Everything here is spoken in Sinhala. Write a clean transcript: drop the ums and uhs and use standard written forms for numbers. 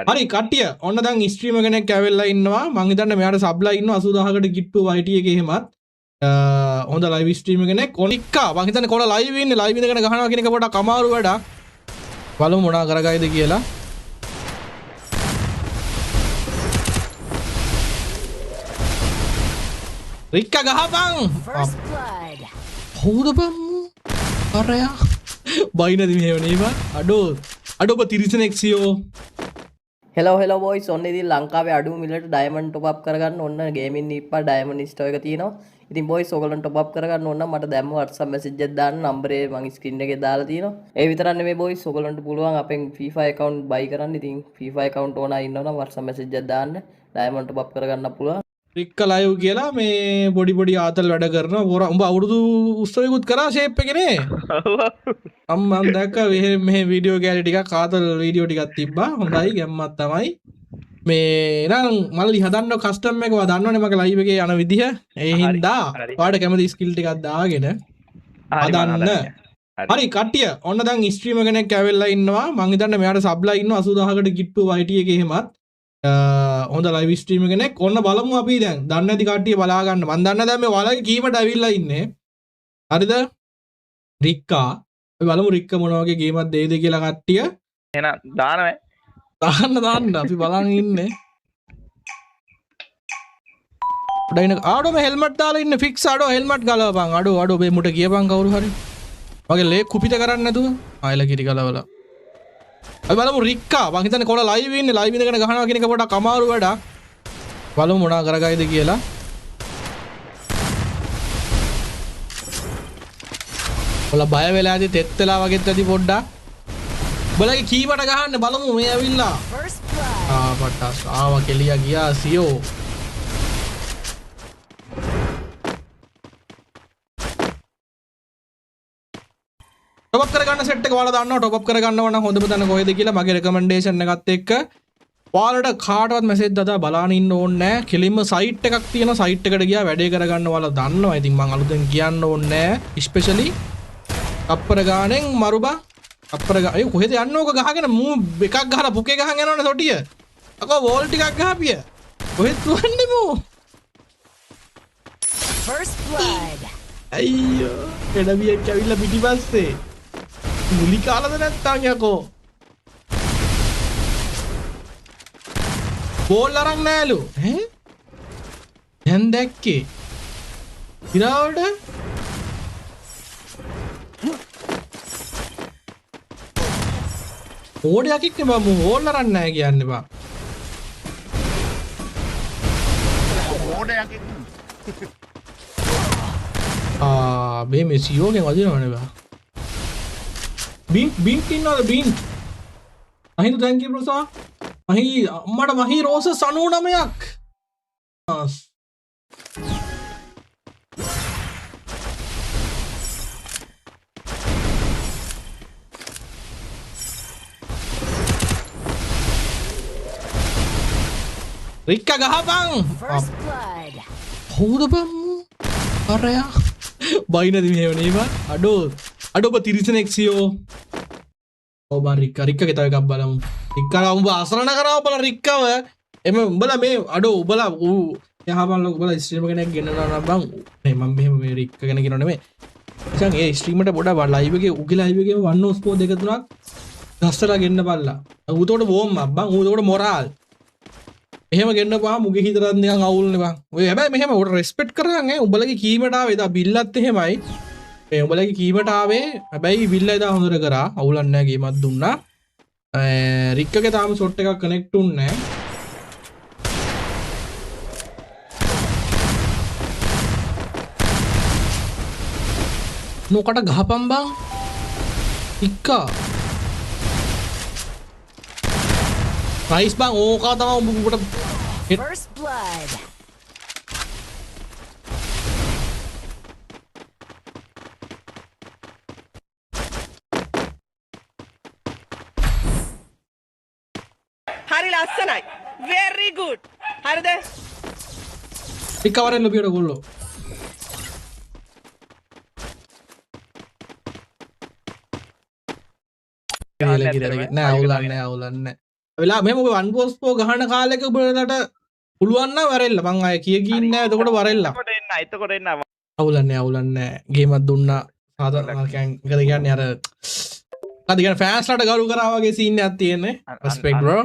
හරි කට්ටිය ඔන්න දැන් ස්ට්‍රීමර් කෙනෙක් ඇවිල්ලා ඉන්නවා. මං හිතන්නේ මෙයාට සබ්ලා ඉන්නවා 80000කට කිට්ටු YT එකේ එහෙමත්. හොඳ ලයිව් ස්ට්‍රීමර් කෙනෙක්. ඔනික්කා මං හිතන්නේ කොළ ලයිව් ඉන්නේ, ලයිව් ඉඳගෙන ගහනවා කියන එක පොඩක් අමාරු වැඩක්. බලමු මොනා කරගයිද කියලා. රික්කා ගහපන්. කවුද බං මූ? අරයා බයිනද මෙහෙම නේ බං. අඩෝ අඩෝ ඔබ තිරිසනෙක් සියෝ. හෙලෝ හෙලෝ බොයිස්, ඔන්න ඉතින් ලංකාවේ අඩුම මිලට ඩයමන්ඩ් টොප් අප් කරගන්න ඔන්න ගේමින් ඉප්පා ඩයමන්ඩ් ස්ටෝර් එක තියෙනවා. ඉතින් බොයිස් ඔයගොල්ලන් টොප් අප් කරගන්න ඕන නම් මට දැම්ම WhatsApp message එකක් දාන්න, නම්බරේ මං ස්ක්‍රීන් එකේ දාලා තියෙනවා. ඒ විතරක් නෙමෙයි බොයිස්, ඔයගොල්ලන්ට පුළුවන් අපෙන් FIFA account buy කරන්න. ඉතින් FIFA account ඕන අය ඉන්නවා නම් WhatsApp message එකක් දාන්න, ඩයමන්ඩ් টොප් අප් කරගන්න පුළුවන්. රික්ක ලයිව් කියලා මේ පොඩි පොඩි ආතල් වැඩ කරනවා. පොර උඹ අවුරුදු උත්සවයකුත් කරා ෂේප් එකේ නේ. මං දැක්ක මෙහෙ වීඩියෝ කෑලි ටිකක් ආතල් වීඩියෝ ටිකක් තිබ්බා. හොඳයි ගැම්මක් තමයි. මේ නම් මල්ලි හදන්න කස්ටම් එක ඔයා දන්නවනේ මගේ ලයිව් එකේ යන විදිහ. ඒ හින්දා ඔයාට කැමති ස්කිල් ටිකක් දාගෙන හදන්න. හරි කට්ටිය ඔන්න දැන් ස්ට්‍රීමර් කෙනෙක් ඇවිල්ලා ඉන්නවා. මං හිතන්නේ මෙයාට සබ්ලා ඉන්නවා 80000කට කිට්ටු YT එකේ එහෙමත්. හොඳ ලයිව් ස්ට්‍රීමර් කෙනෙක්. ඔන්න බලමු අපි දැන් දන්නේ නැති කට්ටිය බලා ගන්න. මං දන්නේ දැන් මේ වලගේ කීමට ඇවිල්ලා ඉන්නේ. හරිද? රික්කා. අපි බලමු රික්ක මොන වගේ ගේමක් දෙයිද කියලා කට්ටිය. එහෙනම් දානවෑ. දාන්න දාන්න අපි බලන් ඉන්නේ. පොඩ්ඩක් ඉන්න. ආඩෝ මේ හෙල්මට් දාලා ඉන්න ෆික්ස්. ආඩෝ හෙල්මට් ගලවපන්. අඩෝ අඩෝ මේ මුට කියපන් කවුරු හරි. මගේ ලේ කුපිත කරන්නේ නැතුව. ආයෙලා කිරි ගලවලා. අපි බලමු රික්කා. මං හිතන්නේ කොළ ලයිව් ඉන්නේ, ලයිව් ඉඳගෙන ගහනවා කියන එක පොඩක් අමාරු වැඩක්. බලමු මොනා කරගයිද කියලා. ඔල බය වෙලා ඇති, තෙත් වෙලා වගේත් ඇති පොඩ්ඩක්. උඹලගේ කීවට ගහන්න බලමු මේ ඇවිල්ලා. ආ පට්ටස් ආවා කෙලියා ගියා සියෝ. টොප් අප් කරගන්න සෙට් එක ඔයාලා දන්නවා. টොප් අප් කරගන්නව නම් හොඳම තැන කොහෙද කියලා මගේ රෙකමෙන්ඩේෂන් එකත් එක්ක ඔයාලට කාටවත් මැසේජ් දාලා බලාන ඉන්න ඕනේ නෑ. කෙලින්ම සයිට් එකක් තියෙනවා. සයිට් එකට ගියා වැඩේ කරගන්න ඔයාලා දන්නවා. ඉතින් මං අලුතෙන් කියන්න ඕනේ නෑ. ස්පෙෂලි අප්පර ගානෙන් මරු බං. අප්පර ඒ කොහෙද යන්නේ ඕක ගහගෙන මූ එකක් ගහලා පුකේ ගහන් යනවනේ තොටිය. අකෝ වෝල් ටිකක් ගහපිය. කොහෙද තුවන්නේ මූ? First blood. අයියෝ එඩමියෙක් ඇවිල්ලා පිටිපස්සේ. ගුලි කාලද නැත්තන් යකෝ. බෝල් අරන් නෑලු. ඈ? දැන් දැක්කේ. ඉරාවට ඕඩයක් එක්ක බං මූ බෝල් අරන් නෑ කියන්නේ බං. ඕඩයක් එක්ක. ආ මේ සියෝගෙන් වදිනවනේ බං. බින්ට් බින්ට් ඉන්නවද බින්ට්? Mahinda thank you බ්‍රෝසා. මහි අම්මට මහි රෝසස් 99ක්. රික්ක ගහපන්. කවුද බං මූ? අරයා බයිනද මෙහෙම නේ බං. අඩෝ අඩෝ ඔබ තිරිසනෙක් සියෝ. ඔව් බං රික්කා රික්කගේ තව එකක් බලමු. රික්කා උඹ අසරණ කරා උඹලා රික්කව. එම උඹලා මේ අඩෝ උඹලා ඌ යහපන් ලොකු උඹලා ස්ට්‍රීමර් කෙනෙක් ගෙන්නනවා නම් බං මේ මම මෙහෙම මේ රික්ක ගැන කියනව නෙමෙයි. මචං ඒ ස්ට්‍රීමර්ට පොඩක් ලයිව් එකේ උගේ ලයිව් එකේම වන් හෝස් පෝ දෙක තුනක් ගස්සලා ගෙන්න බල්ලා. ඌ එතකොට වෝම් අප් බං. ඌ එතකොට මොරාල්. එහෙම ගෙන්නපුවාම උගේ හිතටත් නිකන් අවුල්නේ බං. ඔය හැබැයි මෙහෙම උඩ රෙස්පෙක්ට් කරන් ඈ උඹලගේ කීමට ආවේ එදා බිල්ලත් එහෙමයි. මේ උඹලගේ කීමට ආවේ හැබැයි බිල්ල එදා හොඳට කරා. අවුලක් නෑ ගේමක් දුන්නා. රික්කගේ තාම ෂොට් එකක් කනෙක්ට් වුන්නේ නෑ. මොකට ගහපන් බං රික්කා. නයිස් බං ඕකා තමයි උඹ උඹට First blood. හරි ලස්සනයි. Very good. හරිද? රික්කා වරෙන් ලොබියට ගොල්ලෝ. නෑ අවුලක් නෑ අවුලක් නෑ. වෙලා මෙහෙම ඔබ 1 vs 4 ගහන කාලෙක ඔබලට පුළුවන් නම් වරෙල්ල. මං ආයේ කිය කී ඉන්නේ නෑ. එතකොට වරෙල්ල. එතකොට එන්න, එතකොට එන්න. අවුලක් නෑ, අවුලක් නෑ. ගේමක් දුන්නා. සාධාරණ කියන්නේ මොකද කියන්නේ, අර මොකද කියන්නේ, ෆෑන්ස්ලාට ගරු කරා වගේ සීන් එකක් තියෙන්නේ. Respect, bro.